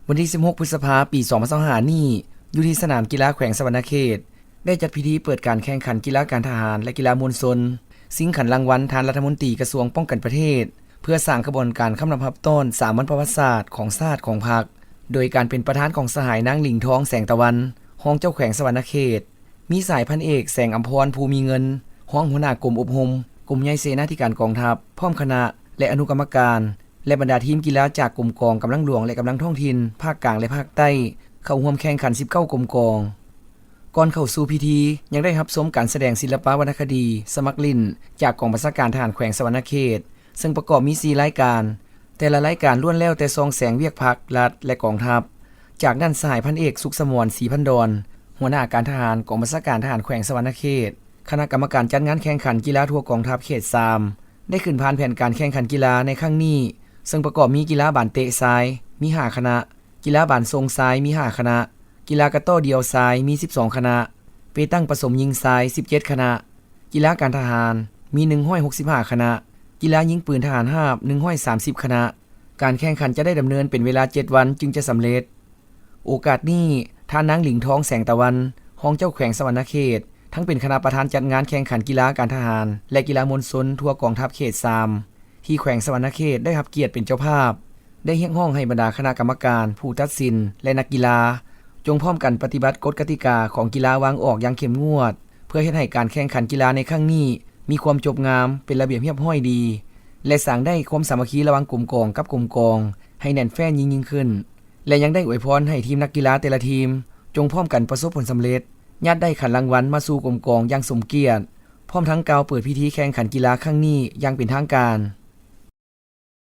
ວັນທີສິບຫົກ ພຶດສະພາ ປີສອງພັນຊາວຫ້ານີ້ ຢູ່ທີ່ສະໜາມກິລາແຂວງສະຫວັນນະເຂດ ໄດ້ຈັດພິທີເປີດການແຂ່ງຂັນກິລາການທະຫານ ແລະ ກິລາມວນຊົນ ຊິງຂັນລາງວັນທ່ານລັດຖະມົນຕີກະຊວງປ້ອງກັນປະເທດ ເພື່ອສ້າງຂະບວນການຄຳນັບຮັບຕ້ອນສາມວັນປະຫວັດສາດຂອງຊາດຂອງພັກ ໂດຍການເປັນປະທານຂອງສະຫາຍນາງ ຫຼີງທອງ ແສງຕາວັນ ຮອງເຈົ້າແຂວງສະຫວັນນະເຂດ, ມີສະຫາຍພັນເອກ ແສງອຳພອນ ພູມີເງິນ ຮອງຫົວໜ້າກົມອົບຮົມ ກົມໃຫຍ່ເສນາທິການກອງທັບ ພ້ອມຄະນະ ແລະ ອະນຸກຳມະການ ແລະ ບັນດາທີມກິລາຈາກກົມກອງກຳລັງຫຼວງ ແລະ ກຳລັງທ້ອງຖິ່ນ ພາກກາງ ແລະ ພາກໃຕ້ ເຂົ້າຮ່ວມແຂ່ງຂັນສິບເກົ້າກົມກອງ. ກ່ອນເຂົ້າສູ່ພິທີ ຍັງໄດ້ຮັບຊົມການສະແດງສິລະປະວັນນະຄະດີ ສະໝັກຫຼິ້ນ ຈາກກອງບັນຊາການທະຫານແຂວງສະຫວັນນະເຂດ ເຊິ່ງປະກອບມີສີ່ລາຍການ, ແຕ່ລະລາຍການລ້ວນແລ້ວແຕ່ສ່ອງແສງວຽກພັກ, ລັດ ແລະ ກອງທັບ. ຈາກນັ້ນ ສະຫາຍພັນເອກ ສຸກສະໝອນ ສີພັນດອນ ຫົວໜ້າການທະຫານກອງບັນຊາການທະຫານແຂວງສະຫວັນນະເຂດ, ຄະນະກຳມະການຈັດງານແຂ່ງຂັນກິລາທົ່ວກອງທັບເຂດສາມ ໄດ້ຂຶ້ນຜ່ານແຜນການແຂ່ງຂັນກິລາໃນຄັ້ງນີ້ ເຊິ່ງປະກອບມີກິລາບານເຕະຊາຍ ມີຫ້າຄະນະ, ກິລາບານສົ່ງຊາຍມີຫ້າຄະນະ, ກິລາກະຕໍ້ດ່ຽວຊາຍມີສິບສອງຄະນະ, ເປຕັງປະສົມຍິງຊາຍສິບເຈັດຄະນະ, ກິລາການທະຫານມີໜຶ່ງຮ້ອຍຫົກສິບຫ້າຄະນະ, ກິລາຍິງປືນທະຫານຮາບໜຶ່ງຮ້ອຍສາມສິບຄະນະ. ການແຂ່ງຂັນຈະໄດ້ດຳເນີນເປັນເວລາເຈັດວັນຈຶ່ງຈະສຳເລັດ. ໂອກາດນີ້ ທ່ານນາງ ຫຼີງທອງ ແສງຕາວັນ ຮອງເຈົ້າແຂວງສະຫວັນນະເຂດ ທັງເປັນຄະນະປະທານຈັດງານແຂ່ງຂັນກິລາການທະຫານ ແລະ ກິລາມວນຊົນທົ່ວກອງທັບເຂດສາມ ທີ່ແຂວງສະຫວັນນະເຂດໄດ້ຮັບກຽດເປັນເຈົ້າພາບ ໄດ້ຮຽກຮ້ອງໃຫ້ບັນດາຄະນະກຳມະການ, ຜູ້ຕັດສິນ ແລະ ນັກກິລາ ຈົ່ງພ້ອມກັນປະຕິບັດກົດກະຕິກາຂອງກິລາວາງອອກຢ່າງເຂັ້ມງວດ ເພື່ອເຮັດໃຫ້ການແຂ່ງຂັນກິລາໃນຄັ້ງນີ້ມີຄວາມຈົບງາມ, ເປັນລະບຽບຮຽບຮ້ອຍດີ ແລະ ສ້າງໄດ້ຄວາມສາມັກຄີລະຫວ່າງກົມກອງກັບກົມກອງໃຫ້ແໜ້ນແຟ້ນຍິ່ງໆຂຶ້ນ ແລະ ຍັງໄດ້ອວຍພອນໃຫ້ທີມນັກກິລາແຕ່ລະທີມ ຈົ່ງພ້ອມກັນປະສົບຜົນສຳເລັດ, ຍາດໄດ້ຂັນລາງວັນມາສູ່ກົມກອງຢ່າງສົມກຽດ, ພ້ອມທັງກ່າວເປີດພິທີແຂ່ງຂັນກິລາຄັ້ງນີ້ຢ່າງເປັນທາງການ.